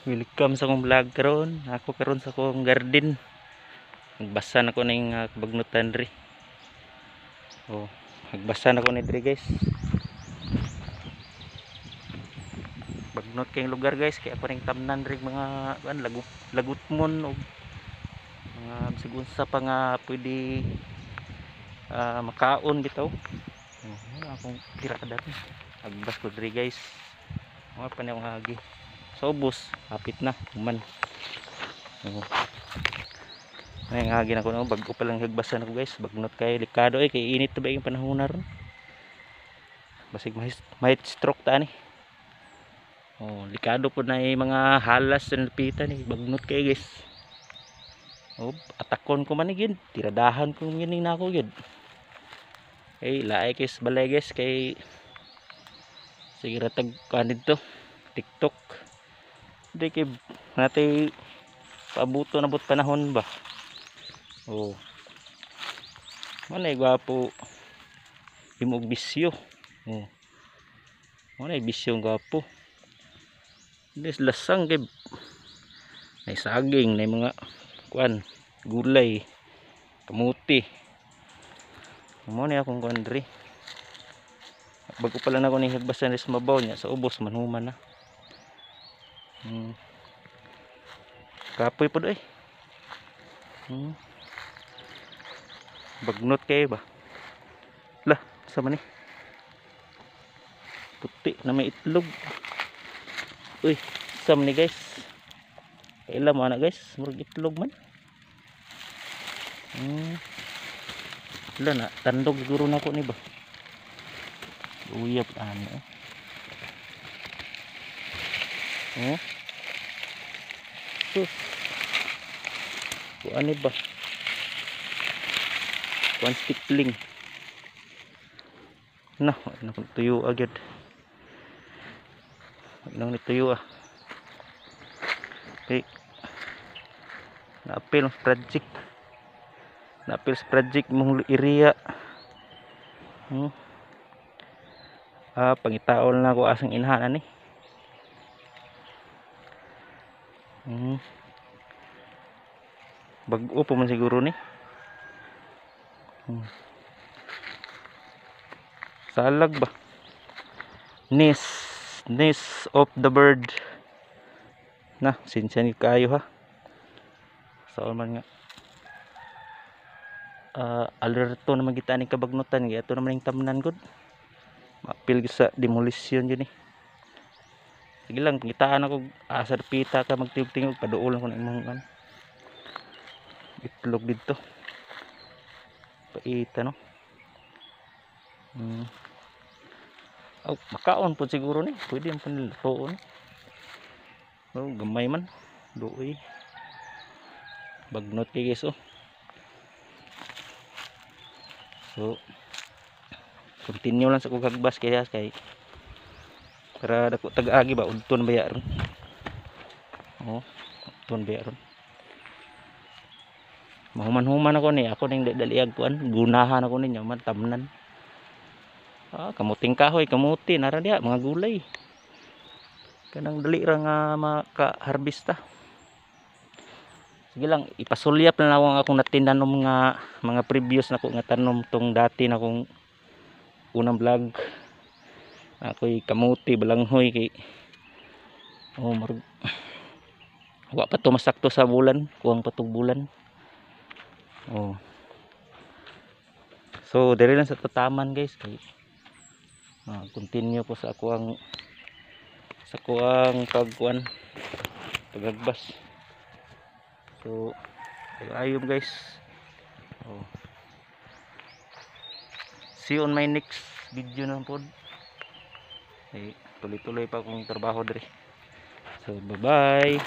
Welcome sa akong vlog karon. Ako karon sa akong garden. Nagbasa na ko ning kabagnutan diri. Oh, nagbasa na ko ni diri, guys. Bagnot kayong lugar, guys, kay ako ning tamnan diri mga kuan lagut lagutmon og mga bisag unsa pa nga pwede makaon bitaw. Oh, akong tira ka dati. Agbas ko diri, guys. Mga pa na akong hagi. Sa ubos, hapit na human. Oh. Ay, ang hagi na ko no, bago pa lang hagbasan ako, guys. Bagnot kay likado eh, kay init ba yung panahon na ron. Basig mahit stroke ta ani. Oh, likado po na yung mga halas sa lapitan eh. Bagnot kay, guys. Oh, atakon ko man gyud, tiradahan ko gyud ning nako gyud. Kay laay kay sa balay, guys, kay sige ratag kuan didto TikTok. Di kay natay pabuto na but panahon ba. Oh. Manay gwapo himog bisyo. Oh. Manay bisyo ang gwapo. Dis lasang kay nay saging, nay mga kuan, gulay, kamuti. Mo ni akong kuan diri. Bago pa lang ako ni hagbasan sa mabaw niya sa ubos manhuman na. Kapoy pod eh. Bagnot kay ba? Lah, sa man ni? Puti na may itlog. Uy, sa man ni, guys? Kaila mo ana, guys, murag itlog man. Wala na, tandog siguro na ako ni ba. Uyap ano. Oh. Sus. Kuan ni ba? Kuan stickling. Na, wala na tuyo agad. Wala na tuyo ah. Okay. Naapil ang project. Naapil sa project mong area. Ah, pangitaon na ako asang inahan ani. Bag-o pa man siguro ni. Salag ba? Nest, nest of the bird. Na, sinsya ni kayo ha. Saan man nga. Alerto naman kita ni kabagnutan kaya ito naman yung tamnan gud. Maapil sa demolition yun eh. Sige lang, pangitaan ako asa pita ka magtingog-tingog paduol ko na imong kan. Itlog dito. Paita no. Oh, makaon po siguro ni. Pwede ang panlutoon. Oh, gamay man. Duoy. Bagnot kay, guys, oh. So continue lang sa kong hagbas kaya kay para dako tag-agi ba udton ba ron. Oh, udton ba ron. Mahuman-human ako ni, ako ning daliag kuan, gunahan ako ninyo man tamnan. Ah, kamuting kahoy, kamuti nara diha mga gulay. Kanang dali ra nga maka-harvesta. Sige lang, ipasulyap na lang akong natinanom nga mga previous nako nga tanom tong dati na akong unang vlog. Ako'y kamuti, balanghoy kay oh marug wa pa to masakto sa bulan, kuwang pa tong bulan. Oh. So dire lang sa tataman, guys, kay continue ko sa akuang pagkuan pagagbas. So ayun, guys. Oh. See you on my next video na pod. Eh, tuloy-tuloy pa akong trabaho diri. So bye-bye.